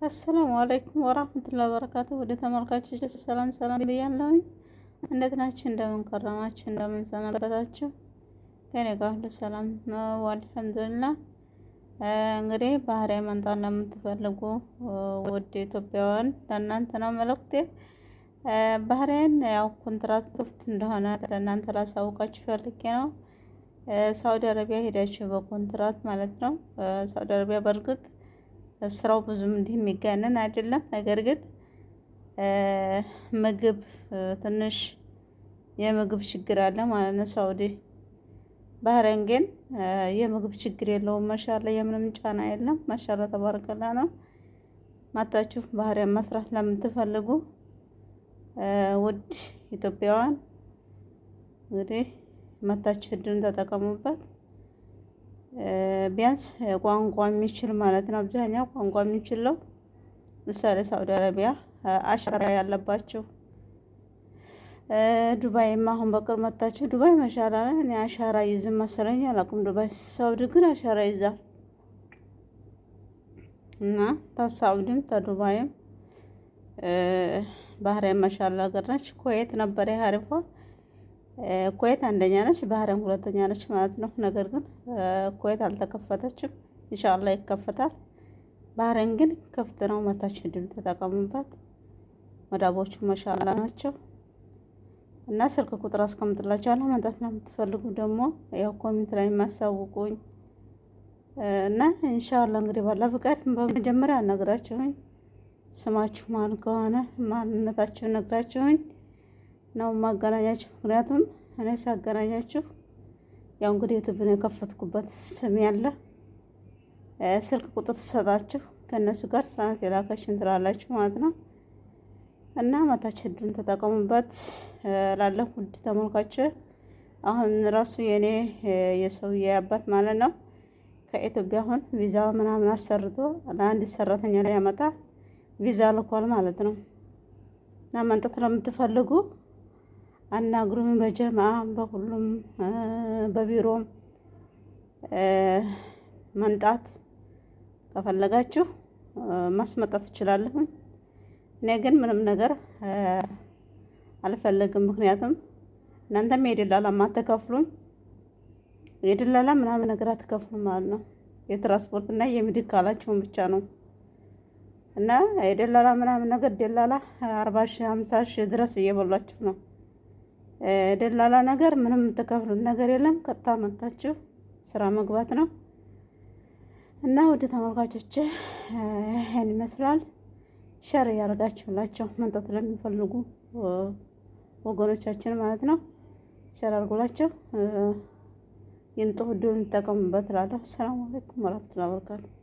السلام عليكم ورحمة الله وبركاته። ወደ ተመልካቾች ሰላም ሰላም ብያለሁኝ። እንዴት ናችሁ? እንደምን ከረማችሁ? እንደምን ሰነበታችሁ? ከኔ ጋር ሁሉ ሰላም ነው الحمد لله። እንግዲህ ባህሬን መምጣት ለምትፈልጉ ውድ ኢትዮጵያውያን ለእናንተ ነው መልእክቴ። ባህሬን ያው ኮንትራት ክፍት እንደሆነ ለእናንተ ላሳውቃችሁ ፈልጌ ነው። ሳውዲ አረቢያ ሄዳችሁ በኮንትራት ማለት ነው። ሳውዲ አረቢያ በእርግጥ ስራው ብዙም እንዲህ የሚጋነን አይደለም። ነገር ግን ምግብ ትንሽ የምግብ ችግር አለ ማለት ነው ሳውዲ። ባህሬን ግን የምግብ ችግር የለውም። ما شاء الله የምንም ጫና የለም። ما شاء الله تبارك الله ነው። መታችሁ ባህሬን መስራት ለምትፈልጉ ውድ ኢትዮጵያውያን እንግዲህ መታችሁ እድሉን ተጠቀሙበት። ቢያንስ ቋንቋ የሚችል ማለት ነው። አብዛኛው ቋንቋ የሚችለው ምሳሌ ሳውዲ አረቢያ አሻራ ያለባችሁ፣ ዱባይም አሁን በቅርብ መታችሁ ዱባይ ما شاء الله እኔ አሻራ ይዝም መሰለኝ አላውቅም። ዱባይ ሳውዲ ግን አሻራ ይዛል እና ተሳውዲም ተዱባይም ባህሬን ما شاء الله ሀገር ነች። ኩዌት ነበር የሀሪፏ ኩዌት አንደኛ ነች፣ ባህሬን ሁለተኛ ነች ማለት ነው። ነገር ግን ኩዌት አልተከፈተችም። إن شاء الله ይከፈታል። ባህሬን ግን ክፍት ነው። መታችሁ እድል ተጠቀሙበት። መዳቦቹ ما شاء الله ናቸው እና ስልክ ቁጥር አስቀምጥላችኋለሁ። መምጣት ለምትፈልጉ ደግሞ ያው comment ላይ የማሳውቁኝ እና إن شاء الله እንግዲህ ባላ ፍቃድ በመጀመሪያ ነግራችሁኝ ስማችሁ ማን ከሆነ ማንነታችሁ ነግራችሁኝ ነው ማገናኛችሁ። ምክንያቱም እኔ ሳገናኛችሁ ያው እንግዲህ ዩቲዩብን የከፈትኩበት ስም ያለ ስልክ ቁጥር ትሰጣችሁ ከእነሱ ጋር ሰዓት የላከሽን ትላላችሁ ማለት ነው። እና መታችሁ እድሉን ተጠቀሙበት እላለሁ። ውድ ተመልካች አሁን ራሱ የኔ የሰውዬ አባት ማለት ነው ከኢትዮጵያ አሁን ቪዛ ምናምን አሰርቶ ለአንድ ሰራተኛ ላይ ያመጣ ቪዛ ልኳል ማለት ነው። እና መምጣት ለምትፈልጉ አናግሩኝ። በጀማ በሁሉም በቢሮም መምጣት ከፈለጋችሁ ማስመጣት እችላለሁ። እኔ ግን ምንም ነገር አልፈለግም። ምክንያቱም እናንተም የደላላ አትከፍሉም፣ የደላላ ምናምን ነገር አትከፍሉም ማለት ነው። የትራንስፖርት እና የሜዲካላችሁን ብቻ ነው እና የደላላ ምናምን ነገር ደላላ 40 ሺህ 50 ሺህ ድረስ እየበሏችሁ ነው። ደላላ ነገር ምንም የምትከፍሉት ነገር የለም። ቀጥታ መጥታችሁ ስራ መግባት ነው። እና ውድ ተመልካቾች ይሄን ይመስላል። Share እያደረጋችሁላቸው መምጣት ለሚፈልጉ ወገኖቻችን ማለት ነው። Share አድርጉላቸው። ይንጡ፣ እድሉን ይጠቀሙበት እላለሁ። السلام عليكم ورحمة الله وبركاته።